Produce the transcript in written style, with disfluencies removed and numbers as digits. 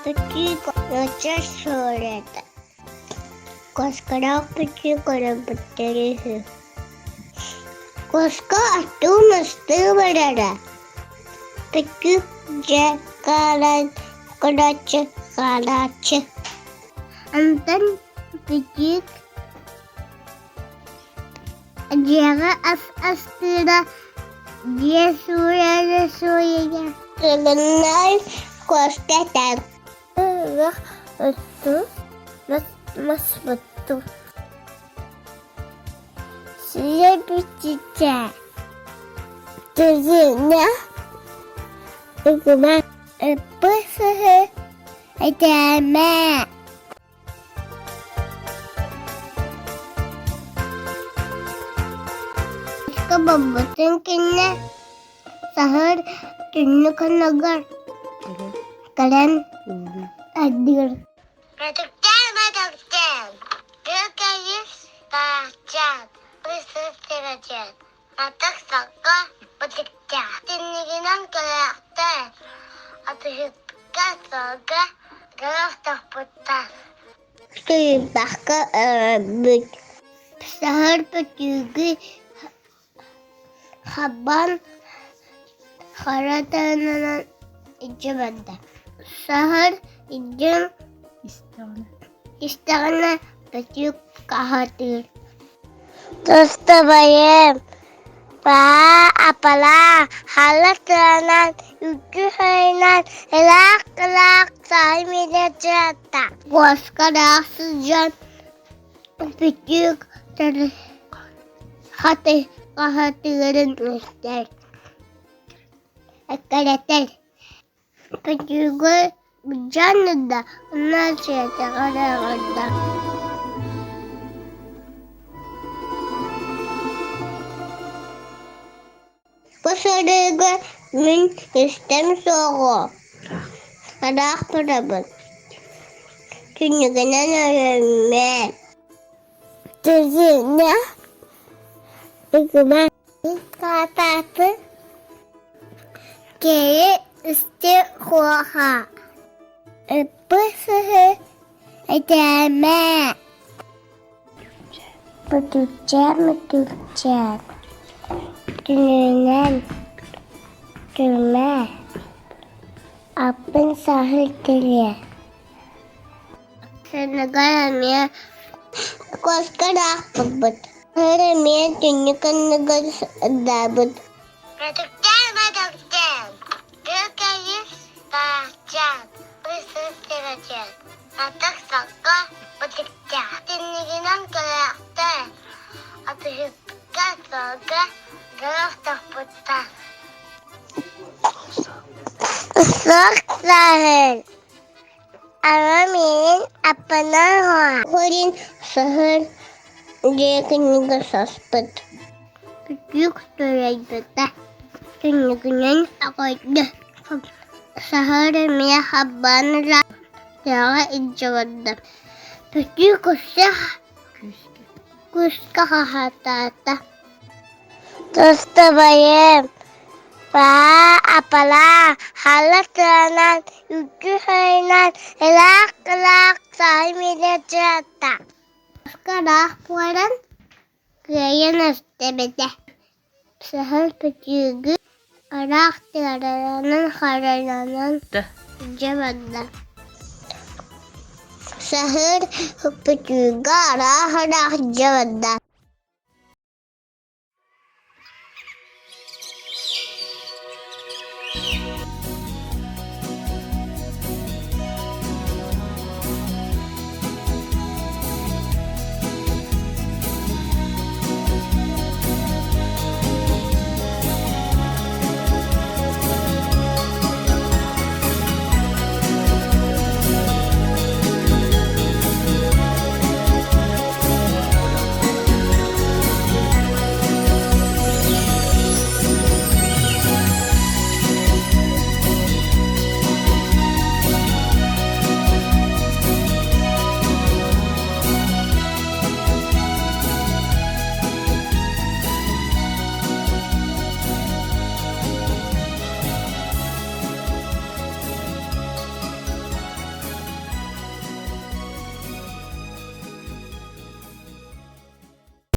Пүтүүк нуучча суруйда. Куоскалаах пүтүүк өлөрбүттэр үһү. Куоска аттыы-мастыы барара. Пүтүүк дьэ хаалан көрөөччү хаалааччы. Онтон пүтүүк Дьиэҕэ ас астыыра, дьиэ сууйара сууйара. Кыһыннар куоска этэр. Ыһыах отту, мас мас отту. Сиэ бүтүтэ. Тыгына ыгыма ыппы-сыһы этээмэ. Буолбутун кэннэ саһыр түннүк оннугар кэлэн ардыыр. Бөтүктээн бөтүктээн, бүөкэйис таачаан, бысыс тэбэчээн, атах сакка бөтүктээх. Түннүгүнэн кэлээхтээн, атыһыкка сылга Дьолох тохпуттар. Тыйбакка өлбүт. Саһар бөтүүгү хабан хара тыынынан илдьэ барда. Саһар илдьэн истэҕинэ бөтүүк хаһытыыр. Тустубайым, баа апалаа, хала тыанан, үккү хайынан, ыраах-ыраах саһы миинэ сырытта. Куоскалаах сылдьан бүтүүк хаты хаһытыырын истэр, эккирэтэр. Бүтүүгү былдьаан да, онно сиэтэҕэр ыҥырда. Бу сырыыга мин истэм суоҕу, ыраах барабын, түннүгүнэн өлөрүмэ. Түннүгүнэ ыгыма Кататы киһи исти хуоха ыппы-сыһы этээмэ Бутуччаан бутуччаан түнүнэн түрмэ аппын саһыл тириэ Сыныгар эмиэ куоскалаах булбут. Өр эмиэ түннүк анныгар ырдаабыт. Бөтүктээн бөтүктээн, бүөкэйис баачаан, бысыс тэбэчээн, атах сакка бөтүктээх. Түннүгүнэн кэлээхтээн, атыһыкка сылга дьолох тохпуттар. Суох саһыл Ама миигин аппанан Хорин саһыл дьиэ күннүгэр саспыт. Күтүк туруйбута. Түннүгүнэн аҕайда. Саһыл эмиэ хабан ыла тыаҕа илдьэ барда. Күтүк өссө күүскэ хаһаатаата. Тустубайым, баа апалаа, хала тыанан, үккү хайынан, ыраах-ыраах саһы миинэ сырытта. Ыраах буолан кыайан эстибитэ. Саһыл бөтүүгү ыраах тыаранан харайанан дьэ барда. Саһыл бөтүүгэ ыраах-ыраах дьэ барда.